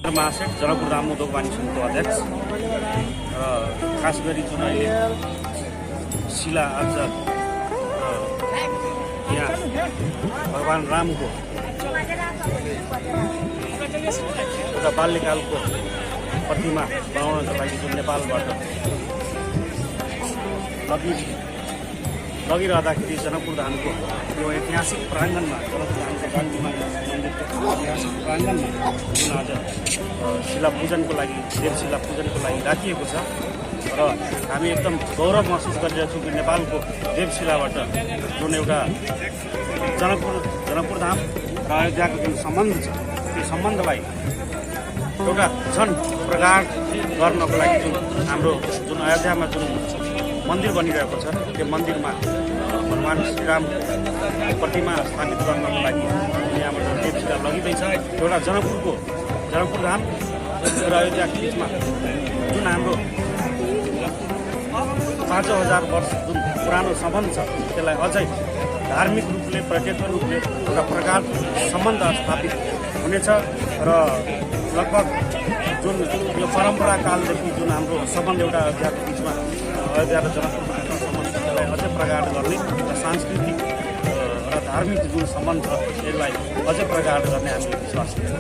महासेठ जनकपुर धाम उद्योग वाणिज्य सङ्घको अध्यक्ष र खास गरी जुन अहिले शिला आज यहाँ भगवान् रामको एउटा बाल्यकालको प्रतिमा बनाउनको लागि जुन नेपालबाट लगिरहँदाखेरि जनकपुर धामको यो ऐतिहासिक प्राङ्गणमा जनकपुर धामको गान्धी मन्दिरको ऐतिहासिक प्राङ्गणमा जुन आज शिला पूजनको लागि देवशिला पूजनको लागि राखिएको छ र हामी एकदम गौरव महसुस गरिरहेका छौँ कि नेपालको देवशिलाबाट जुन एउटा जनकपुर धाम र अयोध्याको जुन सम्बन्ध छ त्यो सम्बन्धलाई एउटा झन प्रगाढ गर्नको लागि हाम्रो जुन अयोध्यामा जुन मन्दिर बनिरहेको छ त्यो मन्दिरमा भगवान् श्रीराम प्रतिमा स्थापित गर्नको लागि यहाँबाट देवशिला लगिँदैछ। एउटा जनकपुर धाम र अयोध्याको बिचमा जुन हाम्रो 5000 वर्ष जुन पुरानो सम्बन्ध छ त्यसलाई अझै धार्मिक रूपले पर्यटन रूपले एउटा प्रगाढ सम्बन्ध स्थापित हुनेछ र लगभग जुन यो परम्परा कालदेखि जुन हाम्रो सम्बन्ध एउटा अयोध्याको बिचमा अयोध्या र जनकपुरको सम्बन्ध त्यसलाई अझै प्रगाढ गर्ने र सांस्कृतिक र धार्मिक जुन सम्बन्ध छ यसलाई अझै प्रगाढ गर्ने हामीले विश्वास गर्छौँ।